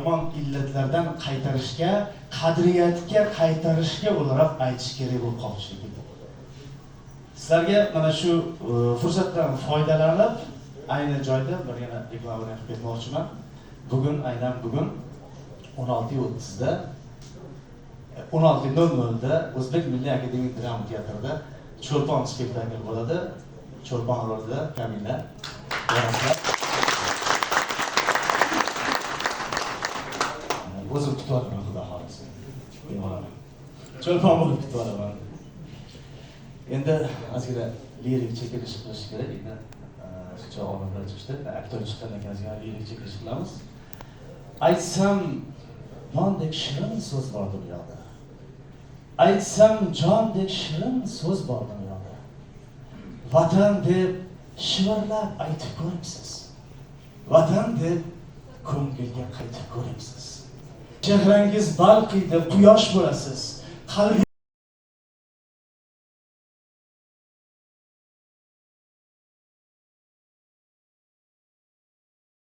yomon illatlardan qaytarishga, qadriyatga qaytarishga o'laroq aytish kerak bo'lib qoldi. Sizlarga mana shu fursatdan foydalanib, ayni joyda bir yana reklamani qilib ketmoqchiman. Bugun, aynan bugun 16:30da 16:00da O'zbek Milliy Akademik drama teatrida Cho'lpon spektakli bo'ladi. Cho'lpon rolida Kamila borasizlar. O'zim kutib olaman, xudo xohlasa. Bemalol. Cho'lpon bo'lib kutib olaman. Endi ozgina lirik chekilish qilish kerak. Endi shuncha odamlar chiqishdi. Aktyor chiqqandan keyin ozgina lirik chekilish qilamiz. Aytsam jondek shirin so'z bor dunyoda. Aytsam jondek shirin so'z bor dunyoda. Vatan deb shivirlab aytib ko'ringsiz. Vatan deb ko'ngilga qaytib ko'ringsiz. Chehrangiz balqiydi, quyosh bo'lasiz. Qalbi